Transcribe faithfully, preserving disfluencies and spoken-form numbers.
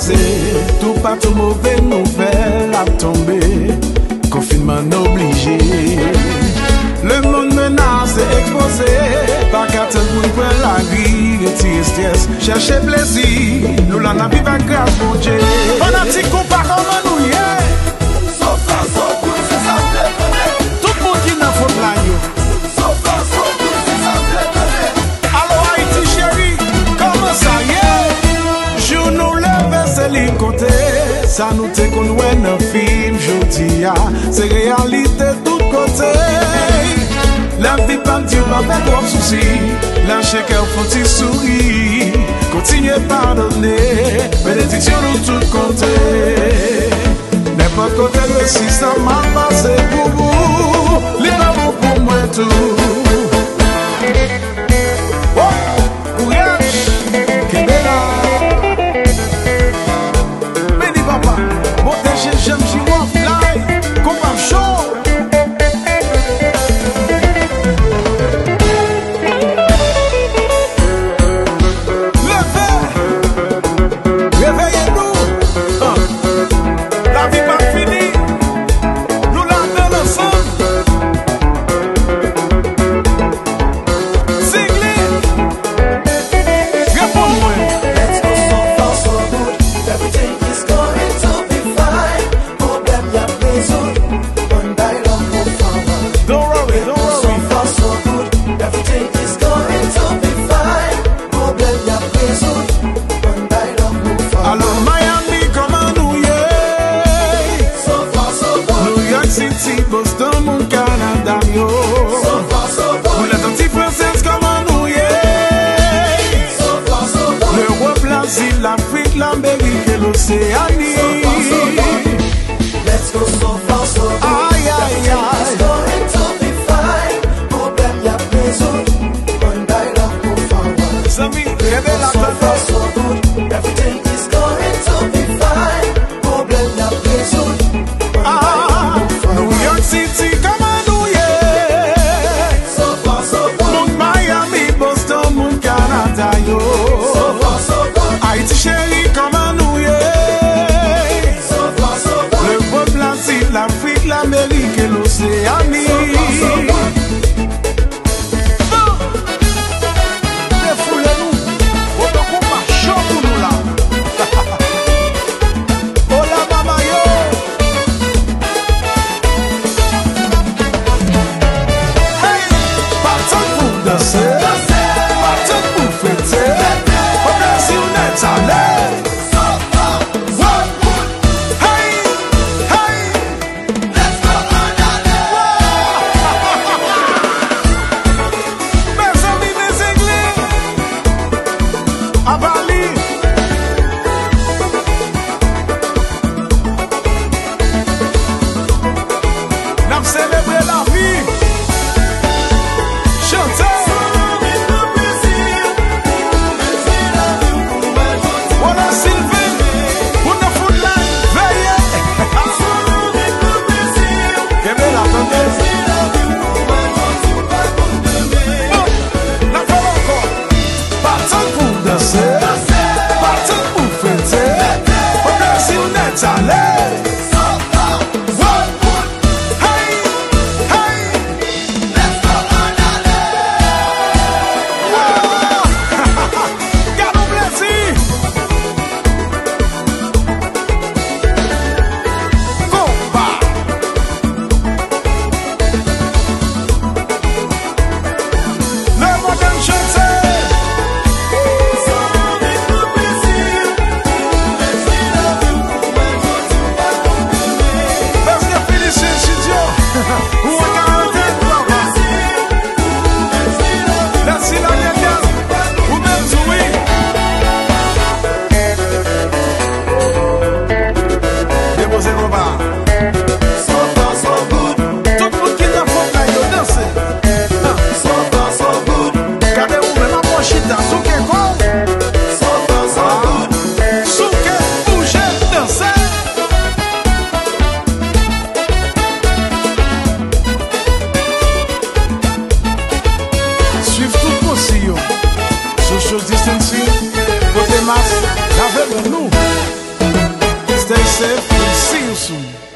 Se toupatou move nouvèl ap tonbe, konfinman n oblije. Lemonn menase, ekspoze, pa ka tann pou n pran lari, retire estrès, chèche plezi, nou la n ap viv ak gras Bondye. Fanatik konpa, kòman nou ye? Tout moun ki nan frontline yo. Alo Ayiti cheri, kòman sa ye? Jou nou leve se li n konte. Sa nou te konn wè nan fim, jodi a se reyalite tout kote. Lavi pa di w pa fè twòp sousi. Lache kè w fè yon ti souri. Kontinye padone. Benediksyon nou tout konte. Nenpòt kote l resi sa mal pase pou ou, li pa bon pou mwen tou. Oh! Kouraj! Kenbe la! Beni papa! Monte jenjanm, jiwo, fly! Konpa cho! Leve! Reveye nou! Ah. Lavi p ap fini! Nou ladann ansanm! Zingli! Reponn mwen! Let's go so far so good, everything is going to be fine. Pwoblèm y ap rezoud, ann bay love move forward. Don't worry, don't worry. So far so good, everything is going to be fine. Pwoblèm y ap rezoud, ann bay love move forward. Alò Miami, kòman nou ye? So far so good. New York City, Boston, moun Kanada m yo. So far so good. Moun Lanti Fransèz, kòman nou ye? So far so good. Lewòp, Lazi, Lafrik, Lamerik e Loseani. So far so good. Let's go so far so good. Ay, ay, ay. Everything is going to be fine. Pwoblèm y ap rezoud. One by love move forward. Zanmi, kenbe la. So far so good. Everything is going to be fine. Pwoblèm y ap rezoud. One by love move forward. Ah, New York City, kòman nou ye? So far so good. Moun Miami, Boston, moun Kanada yo. So far so good. Ayiti cheri, kòman nou ye? So far so good. Lewòp, Lazi, Lafrik, Lamerik e Loseani. So far so good. Ah! Defoule nou. Woto konpa cho pou nou la. Ola mama yo. Hey! Pa tann pou w danse. Pa tann pou w fete. Pran plezi w nèt ale. Hey! Hey! Mezanmi, mezanmi. Apa li. N ap selebre lavi. Chante. Wola Sylvain, moun nan frontline, veye. Kenbe la, tande. Bon, n ap fè l ankò. Pa tann pou w danse, pa tann pou w fete. Pran plezi w nèt ale. Hey! Hey! Let's go, ann ale! Wow! Gad on plezi! Konpa! Lè madanm chante. Bèl definisyon estidyo. Ou an karantèn, papa. Mèsi, Lariel Gaz. Ou menm tou, wi. Depoze konpa. So far, so good. Tout moun ki nan frontline yo, danse. Ah. So far, so good. Gade ou menm, ap chita, souke kò w. So far, so good. Souke, bouje, danse. Swiv tout konsiy yo. Social distancing, pote mask, lave men nou. Stay safe and see you soon.